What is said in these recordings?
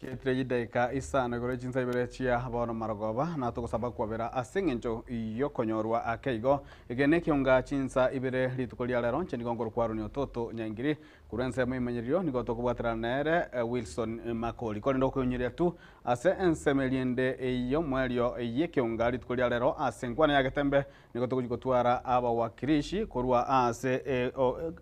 Chiaetire chidaeka isano igoro chinsa ibere chia bono marogoba, na togosaba kwabera ase eng'encho y'okonyorwa ake igo. Eke nekionga chinsa ibere rituko ria rero, inche nigo nkorokwa Aroni Ototo Nyaingiri, korwa ensemo y'emenyererio nigo tokobwaterana nere Wilson Makori. Korende okoinyoria tu ase ensemo eria ende y'omoerio y'ekionga rituko ria rero ase enkwana ya Getembe Nigo togochia gotwara abawakilishi korwa ase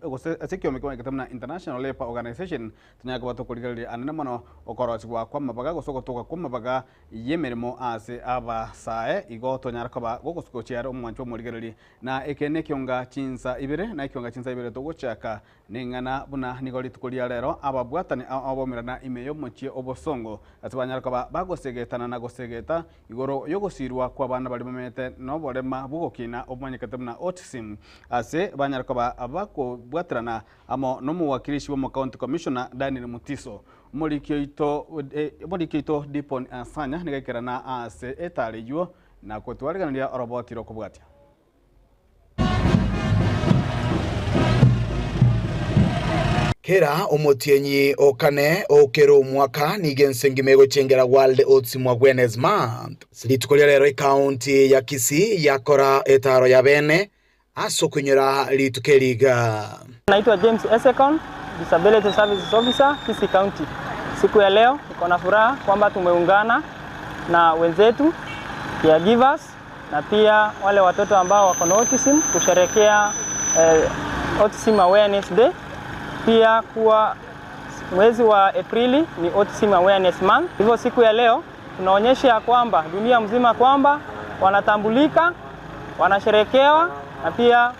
gose ase ekiombe kemanyekete buna International Labour Organization, tonyare koba tokorigereria anene mono okorosigwa kw'amabaga gose ogotoka kw'amabaga y'emeremo ase abasae, igo tonyare koba gogosuka are omwancho omorigereri. Na eke nekionga chinsa ibere, na ekionga chinsa ibere togochaka Neng'ana buna nigo rituko ria rero ababwatani ao abaumerana ime y'omochie obosongo, ase banyare koba bagosegetana na gosegeta igoro y'ogosiirwa kw'abana baria bamenyete noborema bw'ogokina obomanyekete buna autism, ase banyare koba bakobwaterana amo nomowakilishi bw'omocounty commissioner Daniel Mutiso. Omoriki oito omoriki oito Dipon Asanya nigo aikerana ase etaro eyio na gotwarigereria oroboti rokobwatia. Kera omotienyi o kane o kera omwaka nigo ense engima egochengera World Autism Awareness Month. Ase rituko ria rero ekaunti ya Kisii yakora etaaro ya bene ase okoinyora rituko eri iga. Naitwa James Esekon, Disability Services Officer, Kisii County. Siku ya leo niko na furaha kwamba tumeungana na wenzetu caregivers na pia wale watoto ambao wako na autism kusherekea eh, Autism Awareness Day. Pia kuwa mwezi wa Aprili ni Autism Awareness Month. Hivyo siku ya leo tunaonyesha ya kwamba dunia mzima kwamba wanatambulika, wanasherekewa na pia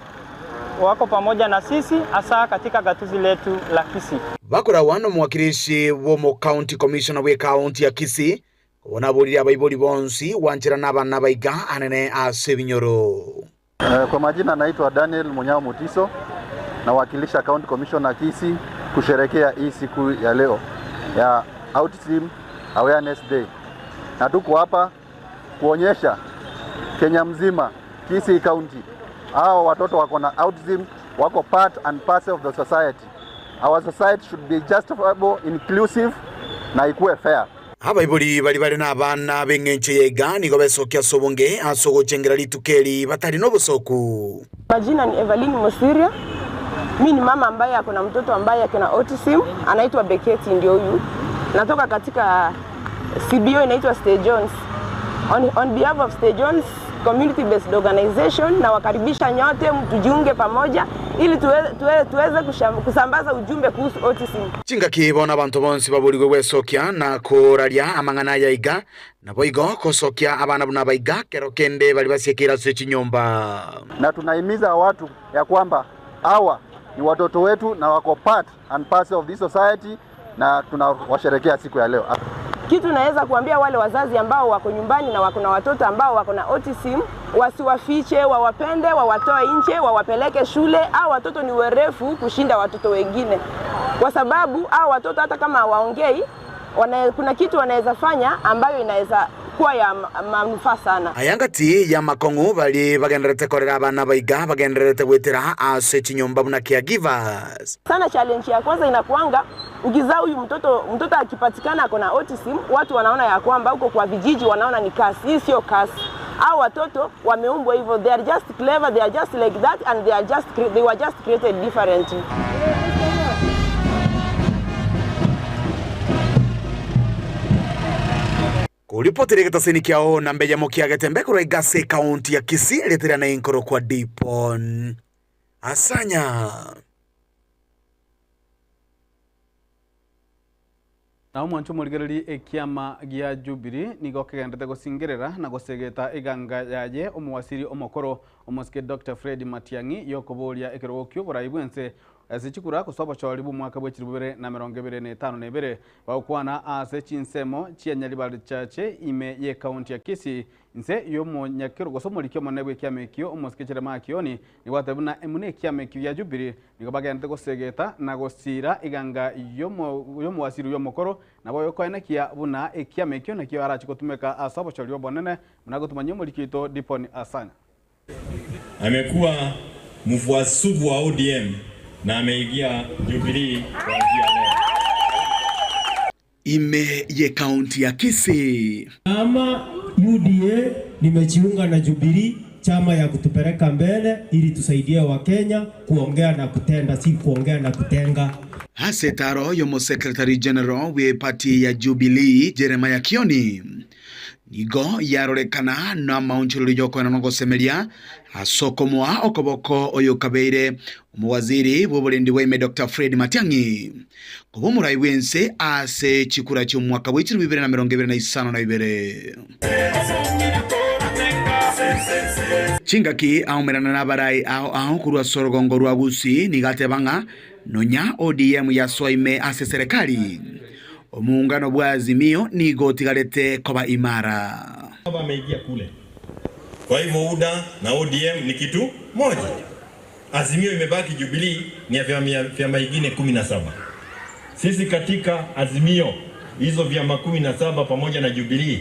wako pamoja na sisi hasa katika gatuzi letu la Kisii. Bakoragwa nomowakilishi bw'omo county commissioner bw'ekaunti ya Kisii Bono aboririe abaibori bonsi gwancherana abana baiga anene ase ebinyoro. Kwa majina naitwa Daniel Munyao Mutiso, nawakilisha County Commissioner Kisii kusherekea hii siku ya leo ya Autism Awareness Day, na tuko hapa kuonyesha Kenya mzima, Kisii County, hao watoto wako na autism wako part and parcel of the society. Our society should be justifiable, inclusive na ikuwe fair. Abaibori baria bare nabana b'engencho ya iga nigo besokia ase obonge ase ogochengera rituko eri batari nobosooku. Majina ni Evaline Mosiria. Mi ni mama ambaye ako na mtoto ambaye ako na autism, anaitwa Beketi, ndio huyu. Natoka katika CBO inaitwa St John's. On, on behalf of St John's Community Based Organization nawakaribisha nyote tujiunge pamoja ili tuwe, tuwe, tuweze kusambaza ujumbe kuhusu autism. Chingaki bono abanto bonsi baborigwe gwesokia na koraria amang'ana aya iga, naboigo gosokia abana buna aba iga kero kende baria basiekeire ase chinyomba. Na tunahimiza watu ya kwamba hawa ni watoto wetu na wako part and parcel of this society na tunawasherekea siku ya leo. Kitu naweza kuambia wale wazazi ambao wako nyumbani na wako na watoto ambao wako na autism, wasiwafiche, wawapende, wawatoe nje, wawapeleke shule. Hao watoto ni werefu kushinda watoto wengine, kwa sababu hao watoto hata kama hawaongei wana, kuna kitu wanaweza fanya ambayo inaweza kuwa ya manufaa sana. Aya ngati y'amakong'u baria bagendererete korera abana baiga bagendererete goetera ase chinyomba buna caregivers. Sana challenge ya kwanza inakuanga ukizaa huyu mtoto, mtoto akipatikana ako na autism, watu wanaona ya kwamba huko kwa vijiji wanaona ni kasi. Hii sio kasi. Hao watoto wameumbwa hivyo, they are just clever, they are just like that and they are just they were just created differently. Koripotera egetaseni kiao na mbeyemo kia Getembe korwa Igasa ekaunti ya Kisii erieta riane nkorokwa Dipon Asanya. Na omwancho omorigererie ekiama gia Jubilee nigo kegenderete gosingerera na gosegeta eganga yaye omowasiri omokoro omosike Doctor Fred Matiang'i yokoboria ekerogo ki'oborai bw'ense ase chikura gose obochori bw'omwaka bwe chilifu bibere na emerongo ebere na etano na ebere bagokwana ase chinsemo chia Nyaribari Chache ime y'ekaunti ya Kisii Inse y'omonyakero gose omoriki omonene bw'ekiama ekio, omosike Jeremiah Kioni, nigo atebire buna buna ekiama ekio gia Jubilee nigo bagenderete gosegeta na gosiira eganga y'omowasiri oyio omokoro, nabo oyokoenekia buna ekiama ekio nakio arache gotumeka ase obochori obonene, buna agotumanyia omoriki oito Dipon Asanya. Amekuwa mfuasi sugu wa ODM na ameingia Jubilee kuanzia leo. Ime y'ekaunti ya Kisii. Chama UDA nimejiunga na Jubilee chama ya kutupeleka mbele ili tusaidie Wakenya kuongea na kutenda si kuongea na kutenga. Ase etaro y'Omosekretari General bw'eparty ya Jubilee Jeremiah Kioni, nigo yarorekana namaonchorerio y'okoenana ogosemeria ase okomoa okoboko oyokabeire omowaziri bw'oborendi bwa ime Doctor Fred Matiang'i koba omorai bw'ense ase chikura chi'omwaka bwe chilifu ibere na emerongo ebere na isano na ibere. Chingaki aomerana nabarai ao ao korwa ase orogongo rwa Gusii nigo ateba ng'a nonya ODM yasoa ime ase eserekari, omoungano bwa Azimio nigo otigarete koba imara. Wameingia kule. Kwa hivyo UDA na ODM ni kitu moja. Azimio imebaki, Jubilee ni ya vyama ingine 17. Sisi katika Azimio hizo vyama 17 pamoja na Jubilee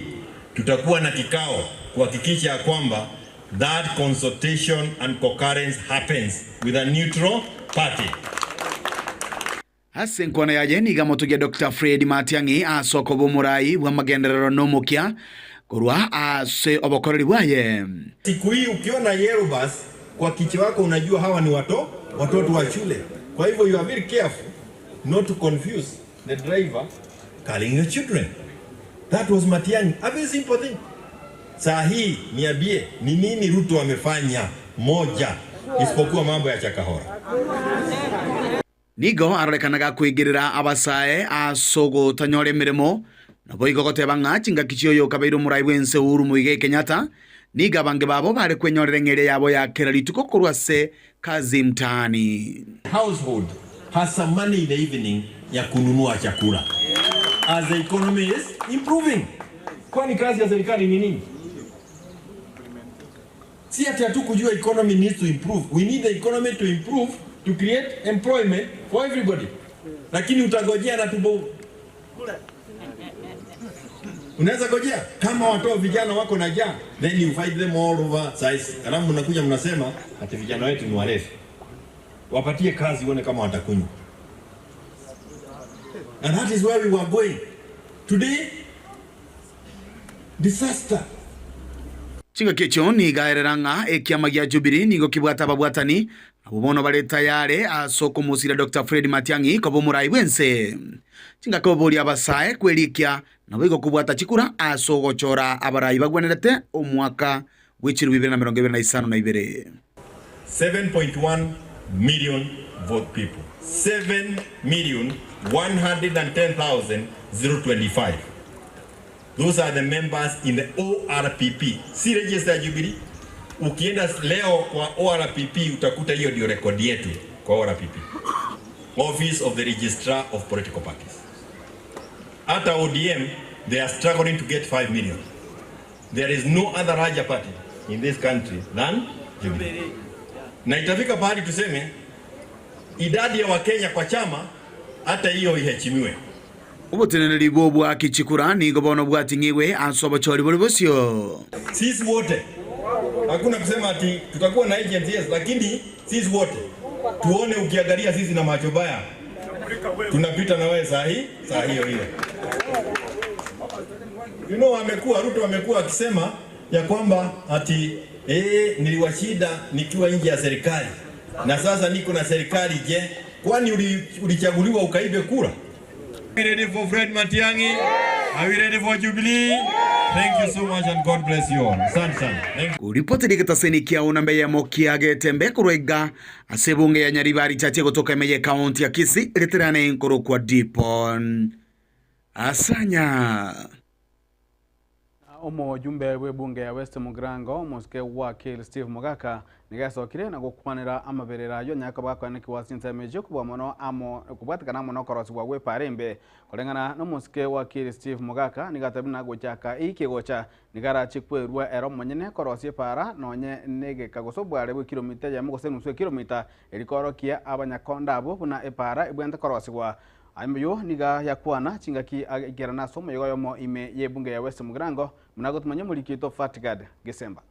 tutakuwa na kikao kuhakikisha ya kwamba that consultation and concurrence happens with a neutral party. Ase enkwana yaye nigo amotogia Doctor Fred Matiang'i ase okoba omorai bw'amagenderero na omokia korwa ase obokoreri bwaye. Siku hii ukiona yellow bus kwa kichwa yako unajua hawa ni wato, watoto wa shule. Kwa hivyo you are very careful not to confuse the driver carrying your children. That was Matiang'i. A very simple thing. Saa hii niambie ni nini Ruto amefanya moja isipokuwa mambo ya Chakahora. Nigo arorekanaga koigerera abasae ase ogotanyora emeremo, naboigo goteba ng'a chingaki chi'oyo okabeire omorai bw'ense Uhuru Muigai Kenyatta, nigo abange babo bare kwenyorera eng'eria yabo ya kera rituko korwa ase Kazi Mtaani. Household has some money in the evening ya kununua chakula as the economy is improving. Kwani kazi ya serikali ni nini? Si ati hatukujua economy needs to improve. We need the economy to improve to create employment for everybody. Lakini utagojea na tumbo. Unaweza gojea kama watoa vijana wako na njaa, then you fight them all over size. Alafu mnakuja mnasema ati vijana wetu ni warefu. Wapatie kazi uone kama watakunywa. And that is where we were going. Today, disaster. Chingaki echio nigaerera ng'a ekiama gia Jubilee nigo kebwate ababwatani abwo bono bare tayare ase okomosira Doctor Fred Matiang'i koba omorai bw'ense. Chingaki oboria abasae kwerikia naboigo kobwata chikura ase ogochora abarai bagwenerete omwaka bwe chilifu ibere na emerongo ebere na isano na ibere. 7.1 million vote people. 7,110,025. Those are the members in the ORPP. Si register ya Jubilee. Ukienda leo kwa ORPP utakuta hiyo ndio rekodi yetu kwa ORPP. Office of the Registrar of Political Parties. Hata ODM, they are struggling to get 5 million. There is no other larger party in this country than Jubilee. Na itafika pahali tuseme idadi ya Wakenya kwa chama hata hiyo iheshimiwe. Oboteneneri bw'oboaki chikura nigo bono bwating'igwe ase obochori bore bosio. Sisi wote hakuna kusema ati tutakuwa na agents yes, lakini sisi wote tuone, ukiangalia sisi na macho baya tunapita na wewe saa hii, saa hiyo hiyo. You know, amekuwa Ruto amekuwa akisema ya kwamba ati niliwashinda nikiwa nje ya serikali na sasa niko na serikali. Je, kwani ulichaguliwa ukaibe kura? Are we ready for Fred Matiang'i? Are we ready for Jubilee? Thank you so much and God bless you all. Asante sana. Thank you. Kuripoti getaseni kia unambe ya mokia getembe kurwega ase bunge ya Nyaribari chache kutoka emeye county ya Kisii reterane nkoro kwa Dipon Asanya. Omojumbe bwe bunge ya West Mugirango mosike wa Kill Steve Mugaka nigasokire na gukwanira amaberera yo nyaka bakwana kiwasi nsemeje kubwa mono amo kubwatikana amo nokorosi bwa gweparembe kulengana no mosike wa Kill Steve Mugaka nigatabina gochaka iki gocha nigarachi kwerwa ero monyene korosi para nonye negeka gosobware bwe kilomita ya mugose nusu kilomita erikorokia abanyakonda abo buna epara ibwente korosigwa Ayo niga yakwana chingaki agerana somo yomo ime yebunge ya West Mugirango munago tumanye mulikito Fatgard Gesemba.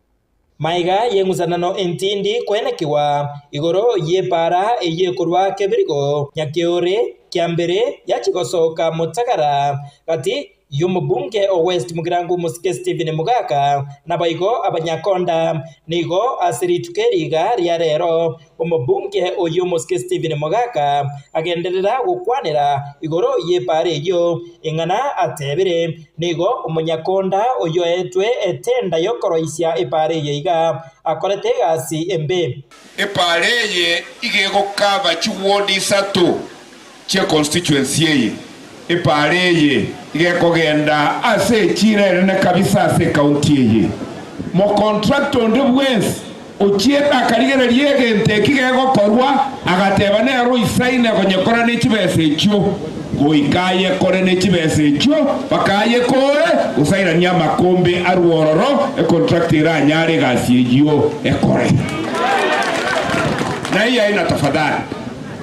Maiga yeng'usanano entindi kwenekiwa igoro yepara eyekorwa kebirigo nyakeore Kiambere yachia gosoka Motagara gati y'omobunge o West Mugirango Omosike Stephen Mogaka naboigo Abanyakonda. Nigo ase rituko eri iga ria rero omobunge oyio Omosike Stephen Mogaka agenderera gokwanera igoro y'epaara eyio ing'ana atebire nigo omonyakonda oyio oetwe etenda y'okoroisia epaara eye iga akorete egasi embe. Epaara eye iga egokava chiwodi isato chia constituency eye. Epaara eye iga ekogenda ase echira enene kabisa ase ecounty eye. Mocontractor onde bwensi ochiete akarigereria egento eki gegokorwa agateba nere oisaine gonyekora ne chibesa echio, goika ayekore ne chibesa echio mpaka ayekore gose airanie amakombe arwe ororo econtractor eranyare egasi eyio ekore. Na eyio aina tafadhali.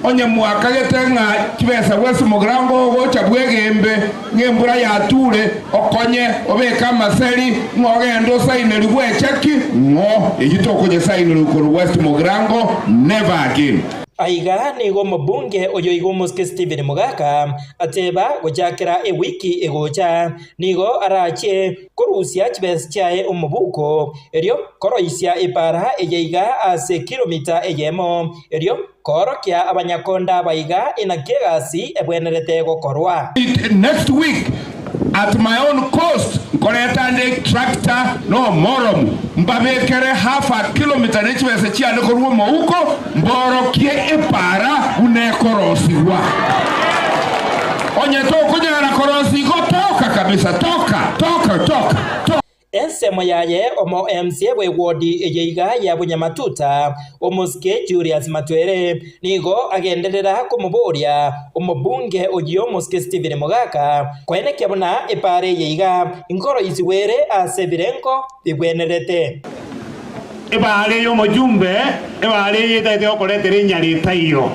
Onye mwakagete ng'a chibesa bw'ase omogirango ogocha bw'egembe, ng'a embura yature, okonye, obeke amaseri, ng'a ogende osainerigwe echeki, ng'o eyio tokonyesainera korwa West Mugirango, never again. Aiga nigo omobunge oyo iga omosike Stephen Mogaka ateba gochakera ewiki egocha nigo arachie korusia chibesa chiaye omobuko erio koroisia epara eye iga ase kilomita eyemo erio Koorokia abanyakonda aba iga inaki egasi ebwenerete gokorwa. Next week at my own cost nkoreta nde tractor na omoromu mbabekere half a kilometer ne chibesa chiane korwa omouko mborokie epara buna ekorosigwa. Onye tokonyara korosia igo toka kabisa toka toka toka toka. Ensemo yaye omo MCA bw'ewodi eye iga ya Bunyamatuta, omosike Julius Matwere, nigo agenderera komoboria omobunge oyio omosike Stephen Mogaka koenekia buna epaara eye iga inkoroisigwe ere ase ebirengo bibwenerete. Ebaare y'omojumbe, ebaare eye etaete gokoretera enyaro etaiyo.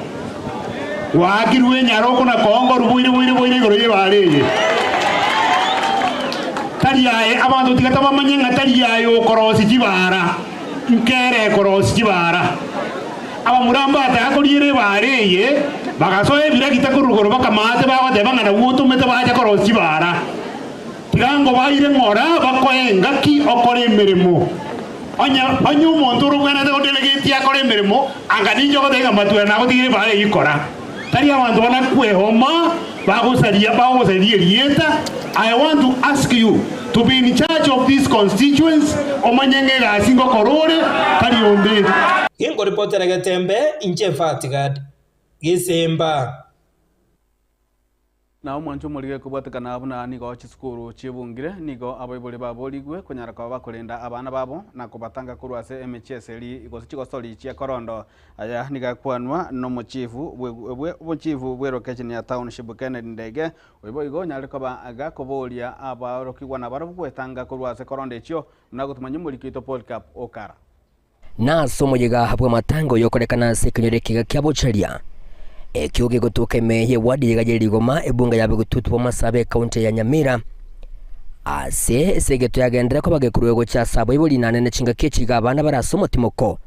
Gwaakirwe enyaro okona koongorwa boire boire boire igoro y'ebaare eye. Tari aye, abanto tiga tabamanye ng'a tari aye okorosia chibaara, nkere ekorosia chibaara. Abamura mbataka koriera ebaare eye, bagasoa ebiragita korwa igoro bakamaate bagoteba ng'a nabwo otomete bacha korosia chibaara. Tiga nkobaire ng'ora bakoe engaki okore emeremo. Onye onye omonto ore obwenerete godelegate akore emeremo, anga ninche ogotebia ng'a matwere nagotigire ebara eyio kora. Tari abanto bana kwehoma bagosaria bagogosaria erieta. I want to ask you to be in charge of this constituency omanye ng'a egasi ngokora ore tari onde. Ginkoripotera Getembe, inche Fatigad Gisimba. Na omwancho omorige kobwatekana buna nigo chisukuru chibungire, nigo abaibori baborigwe konyara koba bakorenda abana babo na kobatanga korwa ase emechie eseri gose chigosori chia korondo. Aya nigo akwanwa nomochifu bwe omochifu bw'elocation ya township Kennedy Ndege, oyo boigo onyare koba gakoboria abaorokigwa nabarabwo gwetanga korwa ase korondo echio buna gotumanya omoriki oito Polycarp Okara. Na ase omoyega bw'amatanga oyokorekana ase ekenyoro ekiga kia Bocharia, ekio gegotoka ime y'ewadi yega ye Rigoma, ebunga ya Begututu bw'Amasaaba ekaunti ya Nyamira. Ase esegeto yagenderera koba gekorwa gochia ase abaibori na nene chingaki echi iga abana bare ase omotimoko.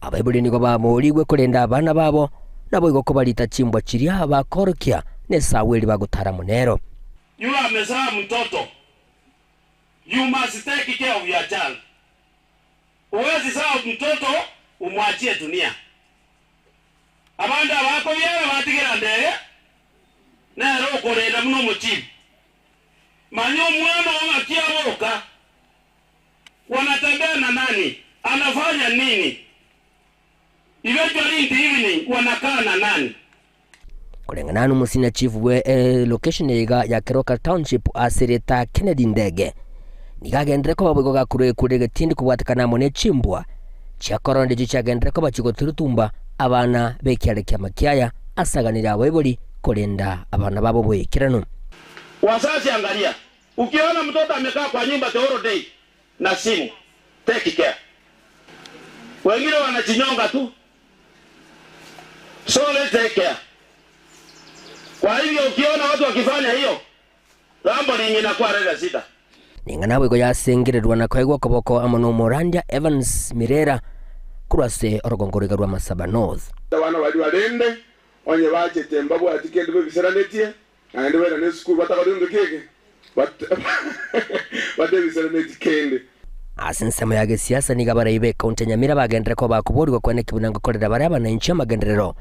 Abaibori nigo bamoorigwe korenda abana babo, naboigo kobarita chimbwa chiria bakoorokia nesawu eria bagotara monero. Yule amezaa mtoto, you must take care of your child. Huwezi zaa mtoto umwachie dunia. Abande abakobiara batigera ndege nere okorenda buna omochibi. Manya omwana oo ng'aki aboka, wanatembea na nani, anafanya nini, eventually in the evening wanakaa na nani. Koreng'ana nomosenior chief bwe elocation eye ya Keroka Township ase erieta Kennedy Ndege, nigo agenderere koba boigo gakorwa ekura egetindi kobwatekana amo ne chimbwa chia korona echio chiagenderere koba chigoturutumba abana b'ekiare kia Makiaya ase aganire abaibori korenda abana babo boikeranu. Wazazi angalia, ukiona mtoto amekaa kwa nyumba the whole day na simu, take care. Wengine wanajinyonga tu, so let's take care. Kwa hivyo ukiona watu wakifanya hiyo, gambling inakuwa leta shida. Ning'ana boigo yasengererwa na koegwa okoboko amo n'Omorandia Evans Mirera korwa ase orogongo roiga rwa Masaba North. Abana baria barende. Onye bachete mbabwati kende bebiseranetie, naende bairane esukuru batagoti gento kiege, batebiseraneti kende. Ase ensemo ya gesiasa nigo abarai b'ecounty ya Nyamira bagenderere koba bakoborigwa kwane ki buna ngokorera bare abananchi amagenderero.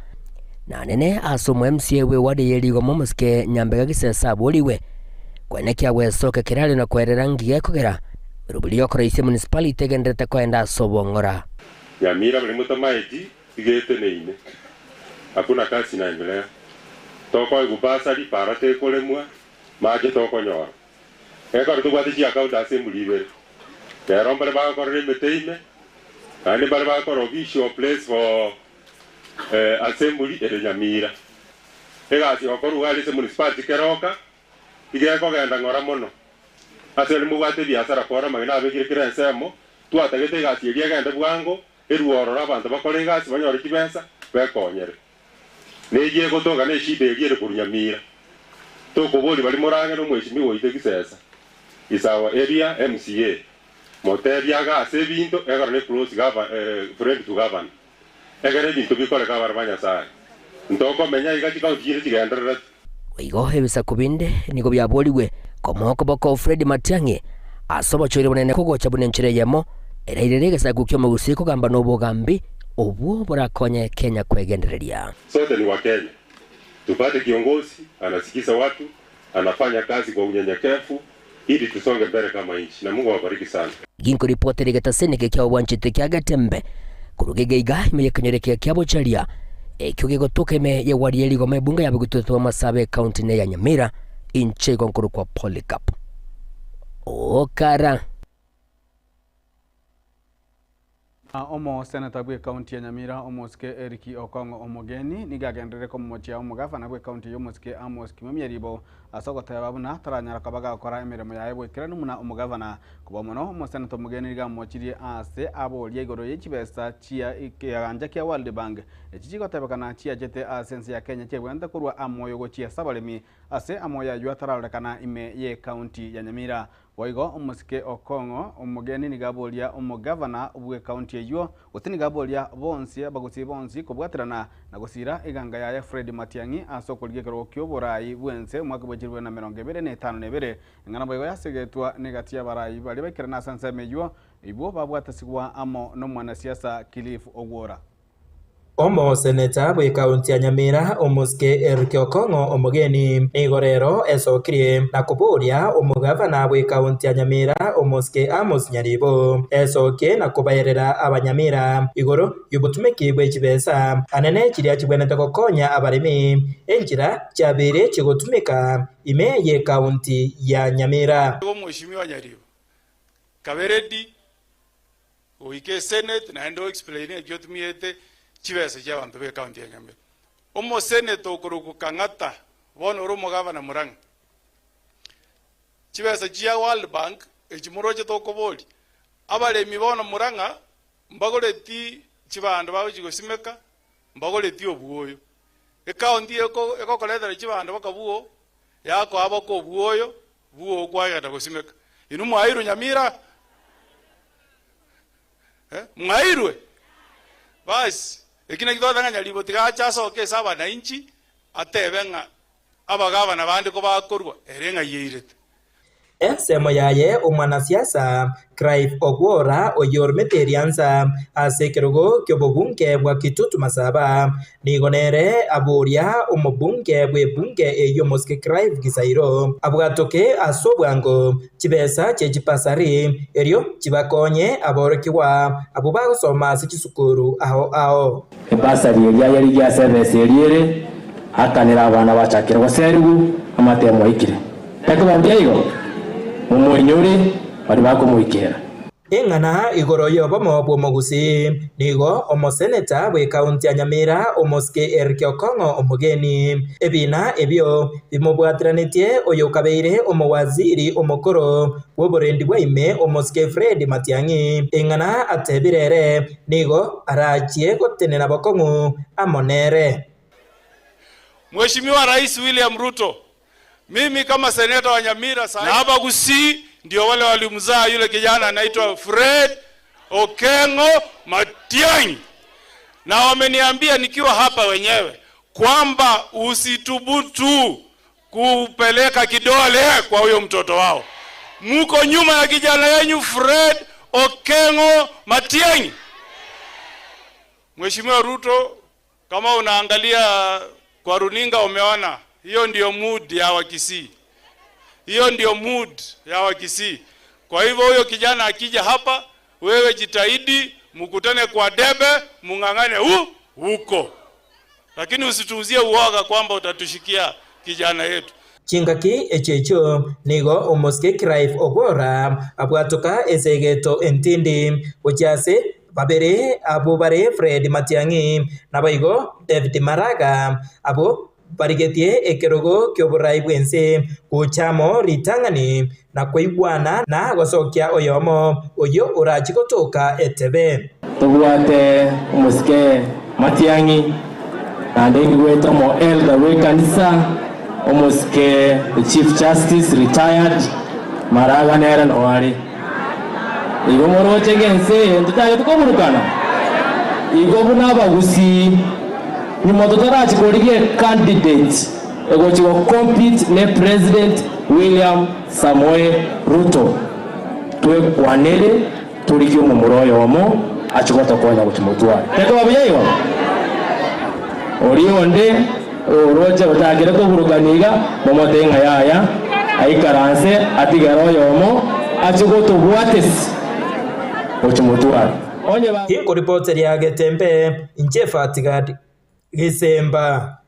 Nanene ase omo MCA bwe ward ye Rigoma omosike Nyambega Gisesa aborigwe kwane ki agwesoka ekerario na koerera ngi gekogera eroberi yokoroisia emunicipality egendererete koenda ase obong'ora. Nyamira bari motamaeti Tiga eteneine, hakuna kazi inaendelea. Tokoegwa bursary, para tekoremwa, mache tokonyora. Ekero tobwate chiaccount ase emburi ibere, rero mbare bagokorera emete ime, naende mbare bagokora official place for assembly ere Nyamira. Egasi egokorwa iga aria ase municipality keroka, iga ekogenda ng'ora mono. Ase baria mobwate ebiasara kora amagena abekire kera ensemo, twatagete egasi eria egende bwango, Erue ororo abanto bakore egasi banyore chibesa bekonyere. Neyio egotoka neshida eria ere korwa Nyamira. Tokoboria baria morang'e nomweshimiwa oito Gisesa is our area MCA motebie agase ebinto egere ne close gava friend to governor egere ebinto bikoreke abana ba Nyasaye. Ntokomenya iga chikaunti chinde chigendererete. Boigo ebisaku binde nigo biaborigwe komoa okoboko o Fred Matiang'i ase obochori bonene kogocha buna enchera eyemo erairere egesaku ki'omogusii kogamba nobogambi obwo borakonye Kenya kwegendereria. Sote ni Wakenya, tupate kiongozi anasikiza watu, anafanya kazi kwa unyenyekevu ili tusonge mbele kama nchi na Mungu awabariki sana. Ginkoripotera egetaseni eke kia obwanchete kia Getembe korwa Gigeiga ime y'ekenyoro eke kia Bocharia, ekio gegotoka ime y'ewadi ye rigoma ebunge ya Bogetutu bw'Amasabo ekaunti ne ya Nyamira, inche igo nkorokwa Polycarp Okara. Omoseneta bw'ekaunti ya Nyamira omosike Eric Okong'o Omogeni nigo agenderere komomochia omogavana bw'ekaunti eyio omosike Amos Kimemia Ribo ase ogoteba buna taranyara koba gagokora emeremo yaye boikeranu buna omogavana. Koba mono omoseneta Omogeni nigo amomochirie ase aboria igoro ye chibesa chia ekegancha kia World Bank echi chigotebekana chiachete ase ense ya Kenya chiabwenerete korwa amoyo gochia ase abaremi ase amoyo ayio atararorekana ime y'ekaunti ya Nyamira. Boigo omosike Okong'o omogeni nigo aboria omogavana bw'ekaunti eyio, gose nigo aboria bonsi abagusii bonsi kobwaterana na gosiira eganga yaye Fred Matiang'i ase okorigia ekerogo ki'oboraai bw'ense omwaka bwe chilifu 2052. Eng'ana boigo yasegetwa negati y'abarai baria baikerana ase ensemo eyio, ibwo babwatesigwa amo nomwanasiasa Cliff Ogwora. Omoseneta bw'ekaunti ya Nyamira, Omosike Eric Okong'o Omogeni, nigo rero esokirie na koboria omogavana bw'ekaunti ya Nyamira, Omosike Amos Nyaribo, esokie na kobaerera Abanyamira igoro y'obotumeki bwe chibesa anene chiria chibwenerete gokonya abaremi, enchera chiabeire chigotumeka ime y'ekaunti ya Nyamira. Omweshimiwa Nyaribo, kabe ready Goika esenate naende o explain eki otumiete chibesa chia abanto be county ya Nyamira. Omoseneta okorokwa Kang'ata bono ore omogavana Murang'a. Chibesa chia World Bank echi moroche tokoboria, abaremi bono Murang'a mbagoreti chibando bagochi gosimeka, mbagoreti obwoyo. Ecounty eko egokoretera chibando baka bwo, yakoa baka obwoyo bwo kwagenda gosimeka. Inwe mwairwe Nyamira? Eh, mwairwe? Basi, eki nakio twateba ng'a Nyaribo tiga ache asoke ase abananchi, atebe ng'a abagavana bande kobakorwa, ere ng'ai eirete. Ensemo yaye omwanasiasa Clive Ogwora oyio oromete eriansa ase ekerogo ki'obobunge bwa Kitutu Masaba nigo nere aboria omobunge bw'ebunge eyio Mosike Clive Gisairo abwatoke ase obwango chibesa chie chipasari erio chibakonye aborokigwa abwo bagosoma ase chisukuru ao ao. Ebasari eria yarigia ase ebesa eria ere, akanera abana bachakire goserigwa, amatemo aikire. Takoba mbuya igo, momoinyore baria bakomoikera. Eng'ana igoro y'obomo bw'omogusii. Nigo omoseneta bw'ekaunti ya Nyamira omosike Eric Okong'o Omogeni. Ebina ebio bimobwateranetie oyokabeire omowaziri omokoro bw'oborendi bwa ime omosike Fred Matiang'i. Eng'ana atebire ere nigo arachie gotenena bokong'u amo nere. Mheshimiwa Rais William Ruto, mimi kama seneta wa Nyamira na hapa Gusii ndio wale walimzaa yule kijana anaitwa Fred Okengo Matiang'i, na wameniambia nikiwa hapa wenyewe kwamba usithubutu kupeleka kidole kwa huyo mtoto wao. Muko nyuma ya kijana yenyu Fred Okengo Matiang'i. Mheshimiwa Ruto, kama unaangalia kwa runinga umeona hiyo ndio mood ya Wakisii, hiyo ndio mood ya Wakisii. Kwa hivyo huyo kijana akija hapa, wewe jitahidi mkutane kwa debe, mung'ang'ane hu huko, lakini usituuzie uoga kwamba utatushikia kijana yetu. Chingaki echiechio nigo omosike Clive Ogora abwatoka esegeto entindi gochia ase babere abwo bare Fred Matiang'i naboigo David Maraga abwo barigetie ekerogo kioborai bwense gocha amo ritang'ani na koigwana na gosokia oyomo oyio orachi gotoka etebe. Tobwate omosike Matiang'i naende nigwete omo elder bwe ekanisa omosike the chief justice retired Maraga nere noo are. Igo moroche ng'a ense eye ntotagete koburukana igo buna abagusii nyuma totarachi korigia ecandidate egochi go compete ne president William Samoei Ruto twekwanere torigie omomura oyomo achi gotokonya gochi motware. Tekoba buya igo? Oria onde oroche otakire koburukania iga, momotebie ng'a yaya, aikaranse atigere oyomo ache gotobwatesi gochia motware. Onye ba. Ginkoripoteria Getembe, inche Fatigad Gisemba.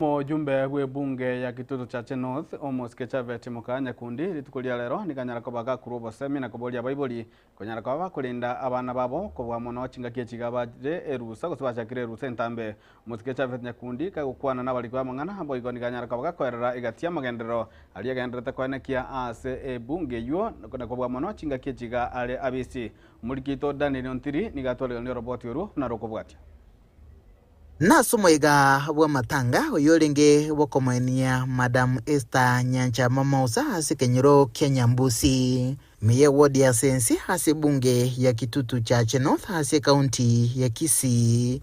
Omojumbe bw'ebunge ya Kitutu Chache North, Omosike Chavet Mukaa Nyakundi, rituko ria rero nikanyara koba gakurwa obosemi na koboria abaibori konyara koba bakorinda abana babo kobua mono chingaki echi iga bare erusa gose bachakire erusa entambe. Omosike Chavet Nyakundi kagokwana nabariki b'amang'ana boigo nikanyara koba gakoerera egati y'amagenderero aria agendererete koenekia ase ebunge eywo na kobua mono chingaki echi iga are abisi. Omoriki oito Daniel Ontiri nigo atwareganire oroboti orwo buna rokobwatia. Nase omoyega bw'amatanga oyorenge bw'okomoenia Madam Esther Nyancha Mamausa ase ekenyoro kia Nyambusi, ime ye ward ya Sensi ase ebunge ya Kitutu Chache North ase ekaunti ya Kisii.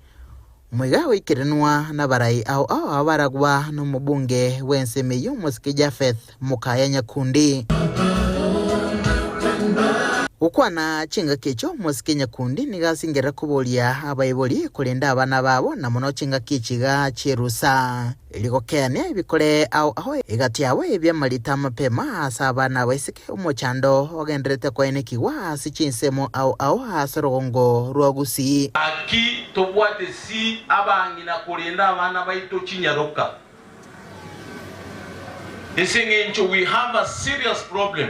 Omoyega oikerenwa nabarai ao ao abaragwa nomobunge bw'ensemo eyio Omosike Japheth Mokaya Nyakundi. Gokwana chingaki echio omosike Nyakundi nigo asingerera koboria abaibori korenda abana babo na mono chingaki echi iga chi'erusa. Erio gokeania ebikore ao ao egati yabo ebi'amarita amapema ase abana abaiseke omochando ogendererete koenekigwa ase chinsemo ao ao ase orogongo rwa Gusii. Gaki tobwate si abang'ina korenda abana baito chinyaroka. Ase eng'encho we have a serious problem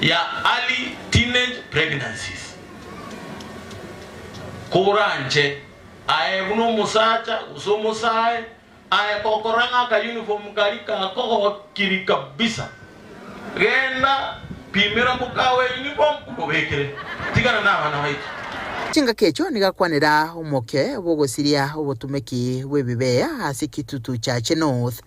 ya early teenage pregnancies. Koranche aye buna omosacha gose omosae aye gokorora ng'a aka uniform karia kakogokiri kabisa, genda pimera mokawe uniform omobekere. Tigana nabana baito. Chingaki echio nigo akwanera omokia bw'ogosiria obotumeki bw'ebibeya ase Kitutu Chache North.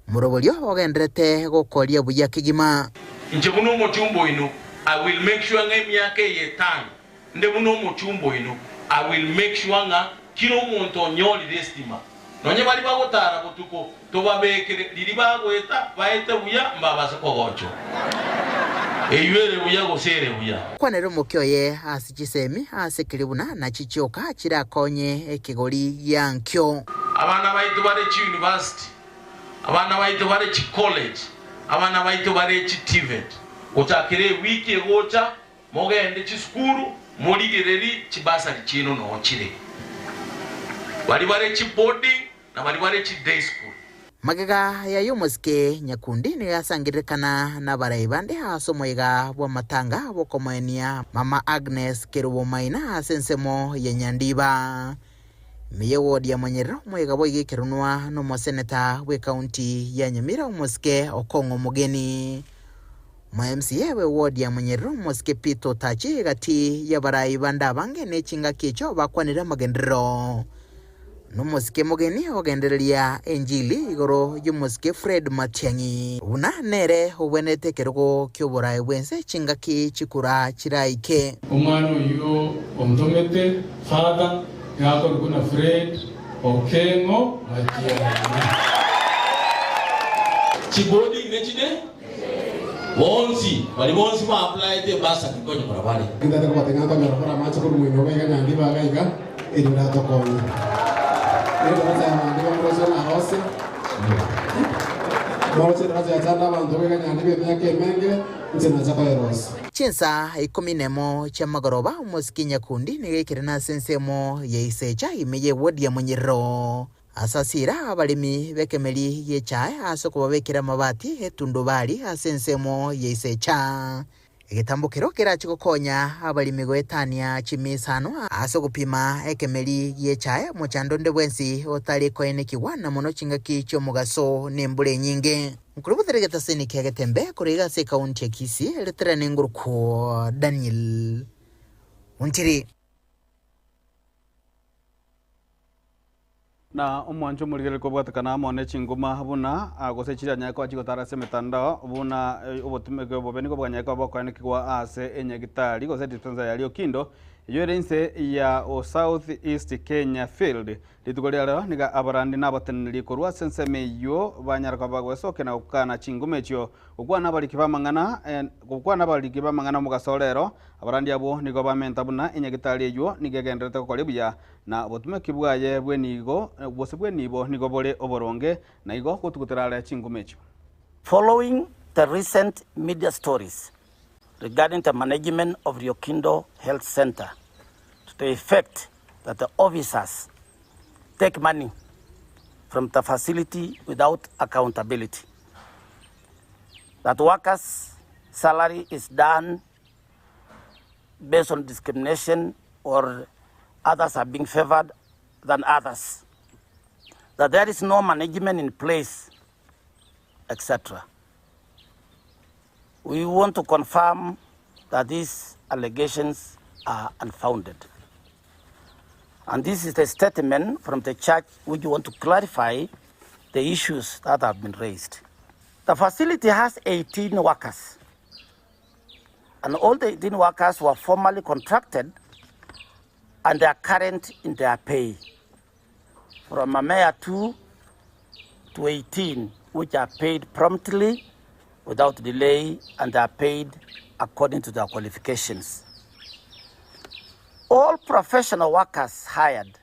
Omoroberio ogendererete gokoria buya kegima. Inche buna omochumba oino, I will make sure ng'a emiaka eye etano nde buna omochumba oino, I will make sure ng'a kera omonto onyorire estima. Nonye baria bagotara botuko, tobabekere riria bagoeta baete buya mbabase kogochwa. Eyio ere buya gose ere buya? Kwanera omokia oye ase chisemi ase keria buna nachi chioka chirakonye ekegori giankio. Abana baito bare chiuniversity, abana baito bare chicollege, abana baito bare chiTVET. Gochakera ewiki egocha mogende chisukuru morigererie chibursary chiaino noo chire. Baria bare chiboarding na baria bare chiday school. Magega yaye omosike Nyakundi nigo asangererekana nabarai bande ase omoyega bw'amatanga bw'okomoenia Mama Agnes Kerubo Maina ase ensemo ya Nyandiba. Ime ye ward ya Monyerere omoyega boigo ekeronwa nomoseneta bw'ekaunti ya Nyamira omosike Okong'o Omogeni. Omo MCA bwe ward ya Monyerere omosike Peter Otachi egati y'abarai bande abange ne chingaki echio bakwanire amagenderero. Nomosike mogeni ogendereria enchili igoro y'omosike Fred Matiang'i buna nere obwenerete ekerogo ki'oboraai bw'ense chingaki chikura chiraike. Omwana oyio ontomete, Father. Nigo akorokwa buna Fred Okengo Matiang'i. Chibodi nechide bonsi baria bonsi ba applyete ebasari nkonyora bare. Ntete kobatebia ng'a nkonyora kore amache korwa moino iga iga nyandiba iga iga, erio ndatokonye. Rende goteba nyandiba moroche narose, moroche edaraja yachande abanto iga iga nyandiba emiaka emenge, inche nacha koyerosia. Chinsa ikomi nemo chi'amagoroba omosike nyakundi nigo aikerene ase ensemo ya Isecha ime y'ewodi ya Monyerero. Ase asira abaremi b'ekemeri gi'echae ase okobabekera amabati etundubari ase ensemo ya Isecha. Egetambo kero kerache gokonya abaremi goetania chimisano ase ogopima ekemeri gi'echae omochando onde bwensi otari koenekigwa na mono chingaki chi'omogaso na embura enyinge. Nkorobotera egetaseni kia Getembe korwa iga ase ekaunti ya Kisii, eretera nengurukwo Daniel Ontiri. Na omwancho omorigereria kobwatekana amo ne chinguma buna gose chiranyare koba chigotara ase emetandao buna obotumeki obobe nigo bwanyare koba bokoenekigwa ase enyagitari gose dispensary ya Riokindo eyio ere inse ya South East Kenya Field. Rituko ria rero nigo abarandi na abateneneri korwa ase ensemo eyio banyare koba bagoesokia na gokana chinguma echio. Gokwana abariki b'amang'ana gokwana abariki b'amang'ana omogaso rero, abarandi abwo nigo bamenta buna enyagitari eyio nigo egendererete gokora buya Na obotumeki bwaye bw'enigo, gose bw'enibo nigo bore oboronge, na igo gotugutera are chinguma echio. Following the recent media stories regarding the management of Riokindo Health Centre to the effect that the officers take money from the facility without accountability, that workers' salary is done based on discrimination or others are being favored than others, that there is no management in place, etc. We want to confirm that these allegations are unfounded. And this is the statement from the church which want to clarify the issues that have been raised. The facility has 18 workers. And all the 18 workers were formally contracted and they are current in their pay. From a mere 2 to 18, which are paid promptly without delay and they are paid according to their qualifications. All professional workers hired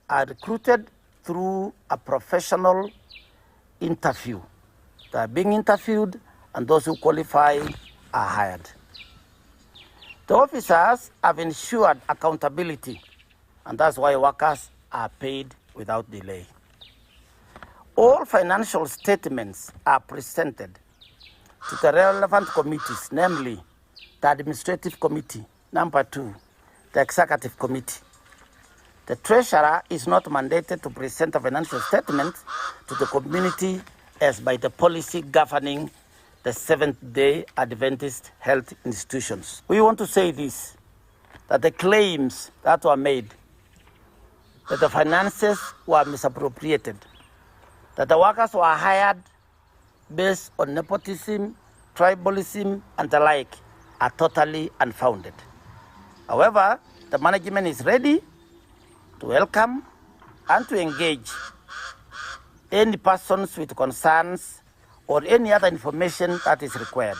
are recruited through a professional interview. They are being interviewed and those who qualify are hired. The officers have ensured accountability and that's why workers are paid without delay. All financial statements are presented to the relevant committees, namely the Administrative Committee, number 2, the Executive Committee. The Treasurer is not mandated to present a financial statement to the community as by the policy governing the Seventh-day Adventist health institutions. We want to say this, that the claims that were made, that the finances were misappropriated, that the workers were hired based on nepotism, tribalism, and the like, are totally unfounded. However, the management is ready to welcome and to engage any persons with concerns or any other information that is required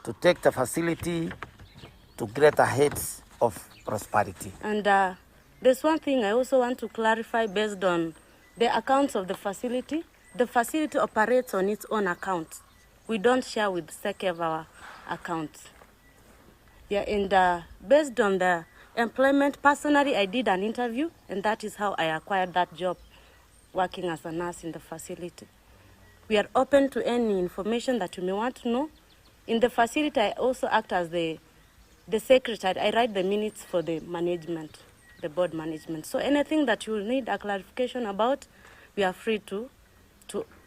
to take the facility to greater heights of prosperity. And there's one thing I also want to clarify based on the accounts of the facility. The facility operates on its own account. We don't share with SECEV our accounts. And based on the employment, personally I did an interview, and that is how I acquired that job, working as a nurse in the facility. We are open to any information that you may want to know. In the facility, I also act as the secretary. I write the minutes for the management, the board management. So anything that you will need a clarification about, we are free to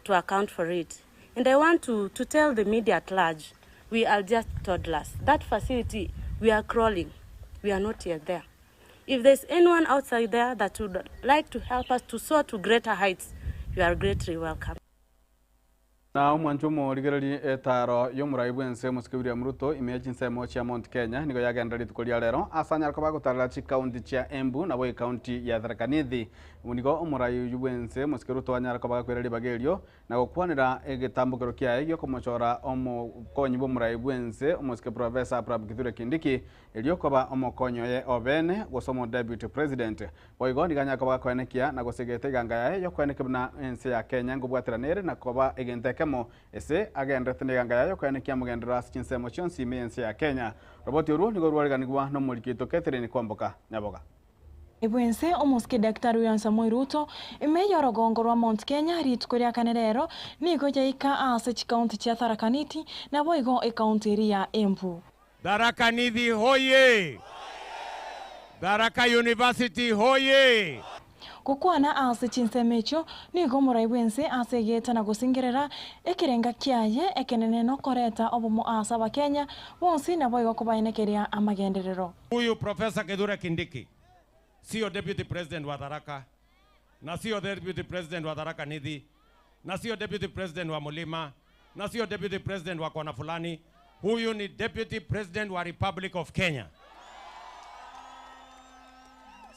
account for it. And I want to tell the media at large, we are just toddlers. That facility, we are crawling. We are not yet there. If there's anyone outside there that would like to help us to soar to greater heights, you are greatly welcome. Na omwancho omorigererie etaaro y'omorai bw'ense omosike William Ruto ime ye chinsemo chia Mount Kenya nigo yagenderera rituko ria rero ase anyare koba agotarera chikaunti chia Embu nabo ekaunti ya Tharaka Nithi. Nigo omorai oyio bw'ense omosike Ruto anyare koba agakwera ribaga erio na gokwanera egetambokero kiaye gi'okomochora omokonyi bw'omorai bw'ense omosike Professor Abraham Kithure Kindiki erio koba omokonyi oye obene gose omo Deputy President. Boigo nigo anyare koba gakoenekia na gosegeta eganga yaye y'okoenekia buna ense ya Kenya nkobwaterana ere na koba egento ekemo ase agenderete neganga yaye y'okoenekia amagenderero ase chinsemo chionsi ime y'ense ya Kenya. Roboti orwo nigo rwareganigwa nomoriki oito Catherine Kwamboka Nyaboga. Bwense omosike Daktari William Samoei Ruto ime y'orogongo rwa Mount Kenya rituko ria kane rero nigo yaika ase chikaunti chia Tharaka Nithi naboigo ekaunti eria ya Embu. Tharaka Nithi hoye! Tharaka University hoye! Gokwana ase chinsemo echio nigo omorai bw'ense ase egeeta na gosingerera ekerenga kiaye ekenene nokoreta obomo ase Abakenya bonsi naboigo kobaenekeria amagenderero. Huyu Professor Kithure Kindiki sio deputy president wa Tharaka na sio deputy president wa Tharaka Nithi na sio deputy president wa Mulima na sio deputy president wa kona fulani. Huyu ni deputy president wa Republic of Kenya.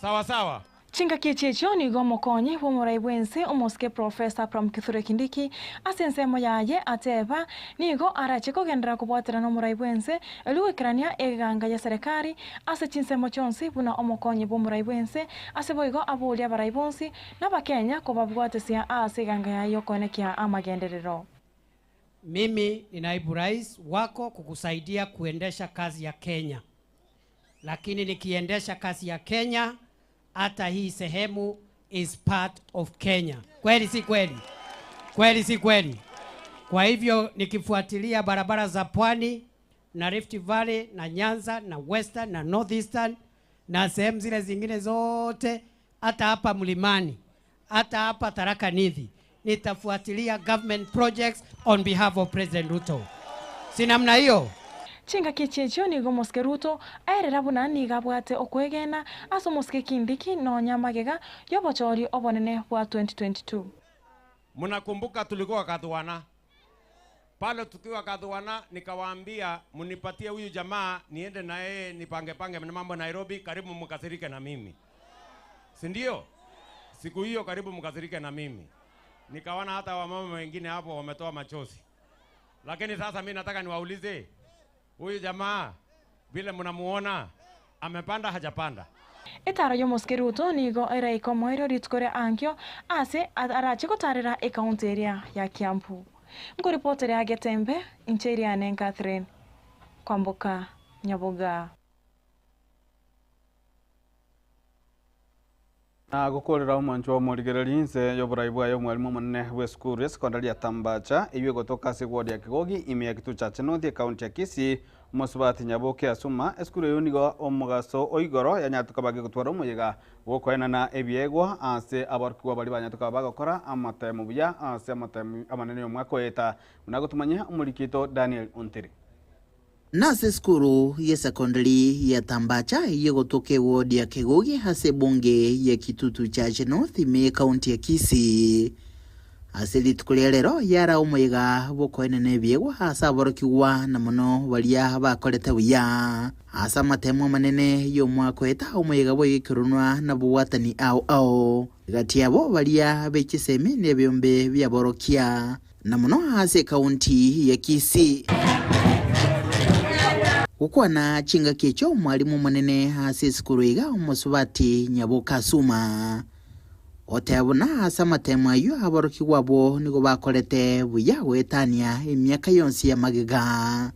Sawa sawa. Chingaki echi echio nigo omokonyi bw'omorai bw'ense omosike Professor Abraham Kithure Kindiki ase ensemo yaye ateba nigo arache kogenderera kobwaterana nomorai bw'ense erio goikerania eganga ya serekari ase chinsemo chionsi buna omokonyi bw'omorai bw'ense ase boigo aboria abarai bonsi n'Abakenya kobabwatesia ase eganga yaye y'okoenekia amagenderero. Mimi ni naibu rais wako kukusaidia kuendesha kazi ya Kenya, lakini nikiendesha kazi ya Kenya, hata hii sehemu is part of Kenya. Kweli si kweli? Kweli si kweli? Kwa hivyo nikifuatilia barabara za pwani na Rift Valley na Nyanza na Western na Northeastern na sehemu zile zingine zote, hata hapa mlimani, hata hapa Tharaka Nithi, nitafuatilia government projects on behalf of President Ruto. Si namna hiyo? Chingaki echi echio nigo omosike Ruto aerera buna nigo abwate okwegena ase omosike Kindiki nonya amagega y'obochori obonene bwa 2022. Mnakumbuka tulikuwa Kadhuana pale, tukiwa Kadhuana nikawaambia mnipatie huyu jamaa niende na yeye nipange pange na mambo Nairobi, karibu mkasirike na mimi, si ndio? Siku hiyo karibu mkasirike na mimi, nikaona hata wamama wengine hapo wametoa machozi. Lakini sasa mi nataka niwaulize, huyu jamaa vile mnamuona amepanda hajapanda? Etaro y'omosike Ruto nigo eraika omoerio rituko ria ankio ase arache gotarera ekaunti eria ya Kiambu. Nkoripoteria Getembe, inche Iriane Catherine Kwamboka Nyaboga. Na gokorera omwancho omorigereria inse y'oborai bwaye omwalimu omonene bw'esukuru ya secondary ya Tambacha eywo egotoka ase ward ya Kigogi ime ya Kitutu Chache North ekaunti ya Kisii omosubati Nyaboke Asuma esukuru eywo nigo omogaso o igoro yanyarete koba gegotwara omoyega bw'okoenana ebiegwa ase aborokigwa baria banyarete koba bagokora amatemo buya ase amatemo amanene y'omwaka oeta buna gotumanyia omorikito Daniel Ontiri. Nase esukuru y'esecondary ya Tambacha eyio egotoka eward ya Kegogi ase ebunge ya Kitutu Chache North ime y'ecounty ya Kisii. Ase rituko ria rero yara omoyega bw'okoenena ebiegwa ase aborokigwa na mono baria bakorete buya ase amatemo amanene y'omwaka oeta omoyega bw'egekerunwa na bobwatani ao ao gati yabo baria be chisemi na ebiombe bi'aborokia na mono ase ekaunti ya Kisii. Gokwana chingaki echio omwalimu omonene ase esukuru iga omosubati Nyaboka Asuma oteba buna ase amatemo ayio aborokigwa abwo nigo bakorete buya goetania emiaka yonsi ya magega,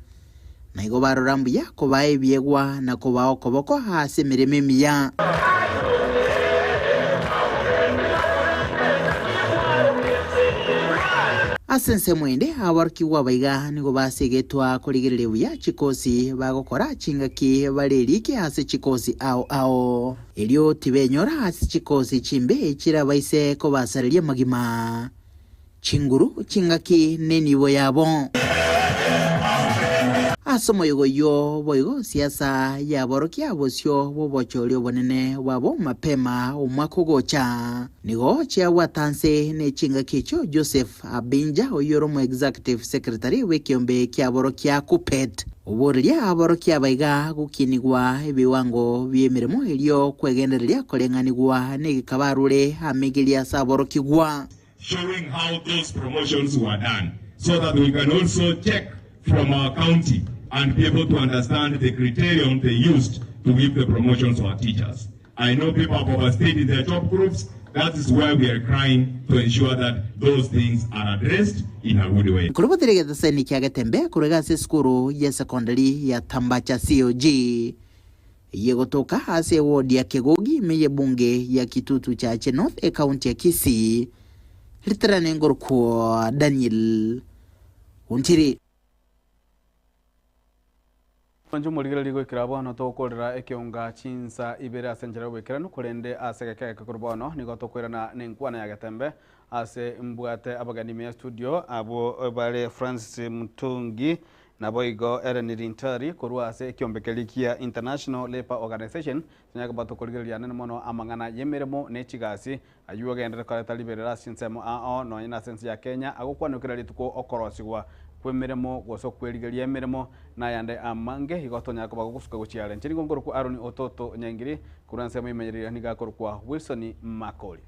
na igo barora mbuya kobaa ebiegwa na kobaa okoboko ase emeremo emiya. Ase ensemo ende, aborokigwa abaiga nigo basegetwa korigereria buya chikosi bagokora chingaki bare erike ase chikosi ao ao, erio tibenyora ase chikosi chimbe chirabaise kobasareria amagima. Chinguru chingaki nenibo yabo. Ase omoyega oyio boigo siasa yaborokia bosio bw'obochori obonene bwabo mapema omwaka ogocha. Nigo chiabwata nse ne chingaki echio Joseph Abinja oyio ore omo-executive secretary bw'ekeombe kiaborokia Kuppet oboreria aborokia abaiga gokinigwa ebiwango bi'emeremo erio kwegendereria koreng'anigwa negekaba arure amegeria ase aborokigwa. showing how those promotions were done so that we can also check from our county and be able to understand the criterion they used to give the promotions to our teachers. I know people have overstayed in their job groups. That is why we are crying to ensure that those things are addressed in a good way. Nkorobotire egeteseni kia Getembe korwa iga ase esukuru ye secondary ya Tambacha COG eyio egotoka ase eward ya Kegogi ime y'ebunge ya Kitutu Chache North ecounty ya Kisii riterane ngorokwo Daniel Ontiri. Inche omorigereria goikera bono togokorera ekeonga chinsa ibere ase enchera y'oboikeranu, korende ase egeka egeke korwa bono nigo tokoirana nenkwana ya Getembe ase mbwate abageni ime ya studio abwo bare Francis Mutungi naboigo Ellen Lintari korwa ase ekiombe keria kia International Labour Organization. Tonyare koba tokorigereria anene mono amang'ana y'emeremo ne chigasi aywo agenderere koreta riberera ase chinsemo ao nonye nase ense ya Kenya agokwanwa kera rituko okorosigwa kw'emeremo gose okwerigeria emeremo nayande amange igo tonyare koba gogosuka gochia are. Inche nigo nkorokwa Aaron Ototo Nyaingiri korwa ensemo imenyerire nigo akorokwa Wilson Makori.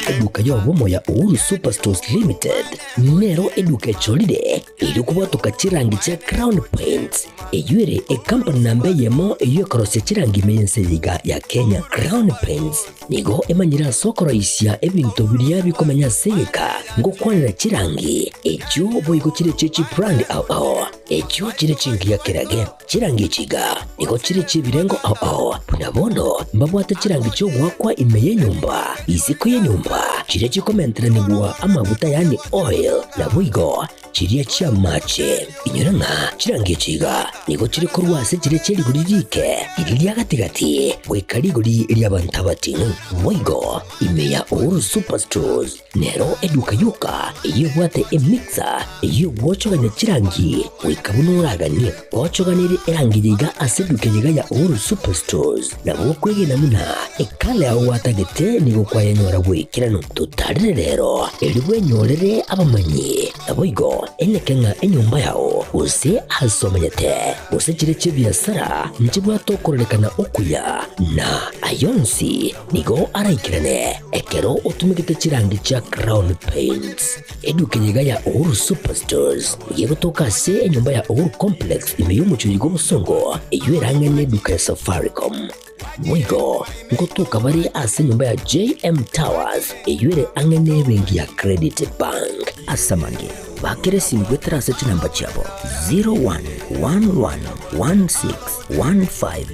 Eduka y'obomo ya Uhuru Superstores Limited nero eduka echorire erio kobwatoka chirangi chia Crown Paints eyio ere ekampani namba eyemo eyio ekorosia chirangi ime y'ense eye iga ya Kenya. Crown Paints nigo emanyire ase okoroisia ebinto biria bikomenya ase egeka ngokwanera chirangi echio boigo chire chie chibrand ao ao echio chire chingiya kerage. Chirangi echi iga nigo chire chi'ebirengo ao ao, buna bono mbabwate chirangi chi'ogoakwa ime y'enyomba, isiko y'enyomba, chiria chikomenteranigwa amaguta yaani oil, naboigo chiria chi'amache. Inyora ng'a chirangi echi iga nigo chire korwa ase chiria chie rigori riike, riria ria gati-gati, goika rigori ri'abanto abating'u. Boigo ime ya Uhuru Superstores Nero eduka yoka eyio ebwate emixer eyio egwochogania chirangi goika buna oraganie. Ochoganirie erangi yaiga ase eduka eyeiga ya Uhuru Superstores nabo okwegena buna ekala yao gwatagete nigo kwayenyora bw'ekeranu. Totarire rero erio bwenyorere abamanyi naboigo eneke ng'a enyomba yao gose ase omenyete gose chire chi'ebiasara nchibwate okororekana okuya na ayonsi Nigo araikerane ekero otumegete chirangi chia Crown Paints. Eduka eye iga ya Uhuru Superstores nigo egotoka ase enyomba ya Uhuru Complex ime y'omochie oyo bw'obosongo eyio erang'e neduka ya Safaricom. Boigo ngotoka bare ase enyomba ya JM Towers eyio ere ang'e nebenki ya Credit Bank. Ase amange, bakera esimu goetera ase chinamba chiabo 0111161500.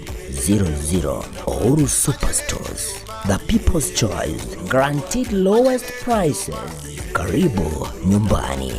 Uhuru Superstores, the people's choice, guaranteed lowest prices. Karibu nyumbani.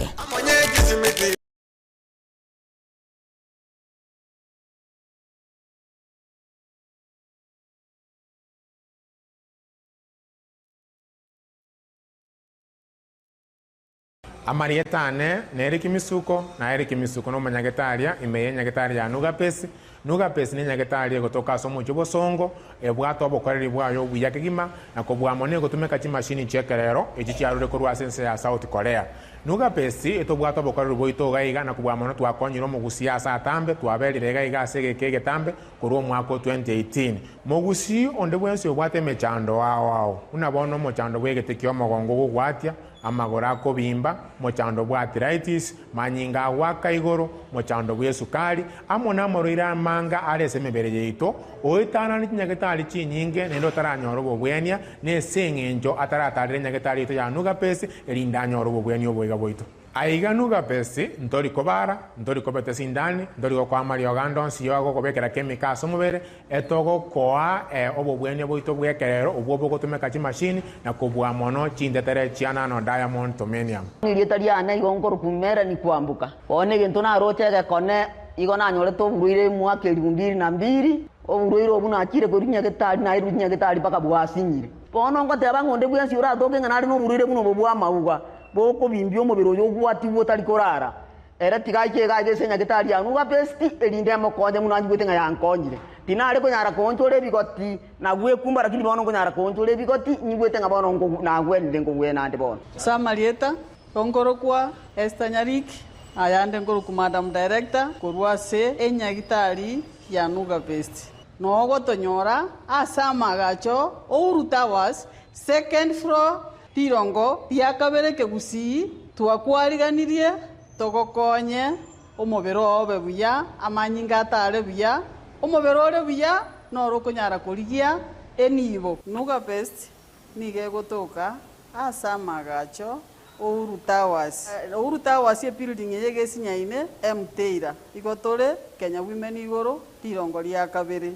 Amarieta ane n'Eriki Misuko, na Eriki Misuko nomonyagetaria ime y'enyagetari ya Nugapesi. Nugapesi nenyagetari egotoka ase omochie obosongo, ebwate obokoreri bwaye obuya kegima, na kobua mono egotumeka chimashini chi'ekerero echi chiarure korwa ase ense ya South Korea. Nugapesi etobwate obokoreri bwaito iga iga na kobua mono twakonyire omogusii ase atambe, twaberire iga iga ase egeka egetambe korwa omwaka o 2018. Mogusii onde bwensi obwate emechando ao ao, buna bono omochando bw'egete ki'omogongo ogogwatia, Amagoro akobimba, mochando bw'arthritis, manyinga agoaka igoro, mochando bw'esukari, amo namarwaire amanga are ase emebere yaito, oetanane chinyagetari chinyinge naende otaranyora obobwenia, nese eng'encho ataratarera enyagetari yaito ya Nugapesi, erinde anyore obobwenia oboiga bwaito. Aiga Nuga Best ntori kobara, ntori kobeta esindani, ntori gokoa amariogo ande onsi yo agokobekera chemical ase omobere, etogokoa obobwenia bwaito bw'ekerero obwo bogotumeka chimashini na kobua mono chintetere chia nano diamond tomenium. Erieta riane igo nkorokwa Melanie Kwamboka. Bono egento naroche egekone igo nanyorete oborwaire omwaka elifu mbili na mbili, oborwaire obwo nachire korwa nyagetari nairwe nyagetari mpaka bwasinyire. Bono ngoteba ng'a onde bwensi oratoke ng'a nare noborwaire buna obo bw'amauga, bokobimbia omobere oyo ogwatigwe otari korara, ere tiga aiche iga aiga ase nyagetari ya Nuga Best, erinde emokonye buna anyigwete ng'a yankonyire. Tinare konyara koonchora ebigoti na gwekumba, lakini bono nkonyara koonchora ebigoti, nyigwete ng'a bono nagwenire nkogwena ande bono. Ase amarieta, nkorokwa Esther Nyariki, ayande nkorokwa Madam Director korwa ase enyagitari ya Nuga Best. Nogotonyora ase amaagacho Uhuru Towers, second floor, rirongo ria kabere kegusii, twakwariganirie togokonye omobere oo obe buya, amanyinga atare buya, omobere ore buya noro okonyara korigia enibo. Nuga Best nigo egotoka ase amaagacho Uhuru Towers. Uhuru Towers ebuilding eye egesinyaine Mteira. Igo tore Kenya Women igoro rirongo ria kabere.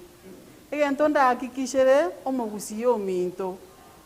Egento ndahakikishere omogusii ominto,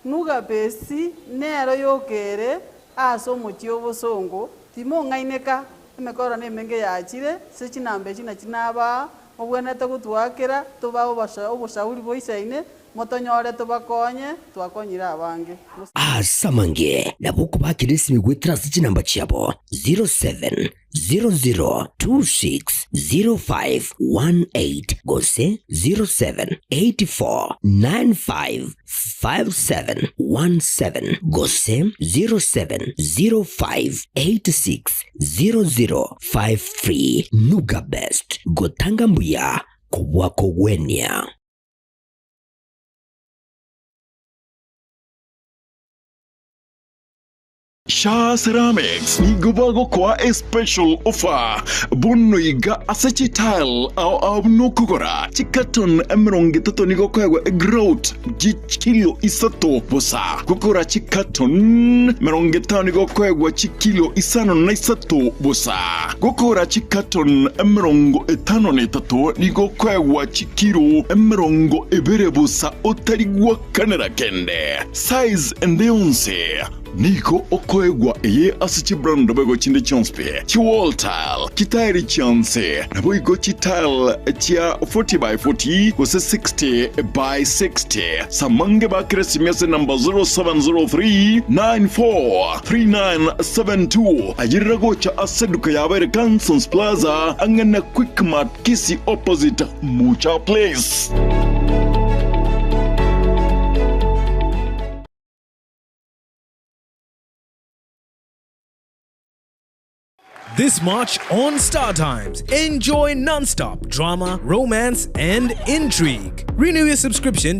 Nuga Best nero yokere ase omochie obosongo, timong'aineka, emekoro nemenge yachire, ase chinamba echi nachi nabaa, mobwenerete gotwakera, tobae oboshauri boisaine, Motonyore tobakonye, twakonyire abange. Ase amange nabo okobakera esimi goetera ase chinamba chiabo 0700260518 gose 0784955717 gose 0705860053. Nuga Best, gotanga mbuya kobua kogwenia. Shaa Ceramics nigo bagokoa a special offer bono iga ase chitile ao ao buna okogora chicarton 30 nigo okoegwa egrout chikilo isato bosa, gokora chicarton 50 nigo okoegwa chikilo isano na isato bosa, gokora chicarton 53 nigo okoegwa Kiro 20 bosa otari gwakanera kende. Size ende yonsi nigo okoegwa eye ase chibrand boigo chinde chionsi pi, chi wall tile, chitairi chionsi, naboigo chitile chia 40 by 40 gose 60 by 60. Samange bakere simi ase number 0703 94 3972 ayerera gocha ase eduka yabo ere Cansons Plaza ang'e na Quickmart Kisii opposite Mucha Place. This March on Star Times, enjoy non-stop drama, romance, and intrigue. Renew your subscription.